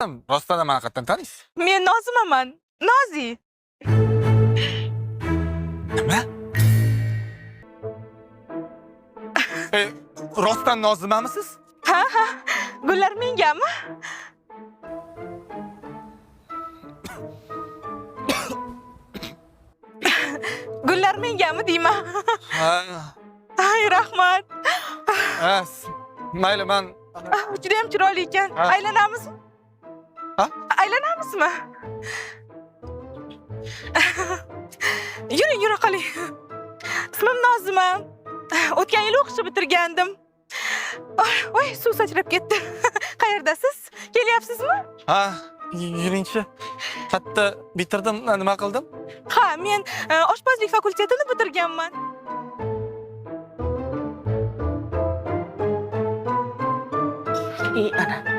Rostdan mani qayerdan taniysiz? Men Nozimaman. Nozi. Nima? Rostdan Nozimamisiz? Ha, ha. Gullar mengami? Gullar mengami deyman. Ha. Ay, rahmat. Ha, mayli men Juda ham chiroyli ekan. Aylanamizmi? Ha? Aylanamizmi? Yuring, yura qoling. Ismim Nozima. O'tgan yil o'qishni bitirgandim. Voy, suv sachrab ketdi. Qayerdasiz? Kelyapsizmi? Ha, yuringchi. Katta bitirdim, nima qildim? Ha, men oshpazlik fakultetini bitirganman. Ana.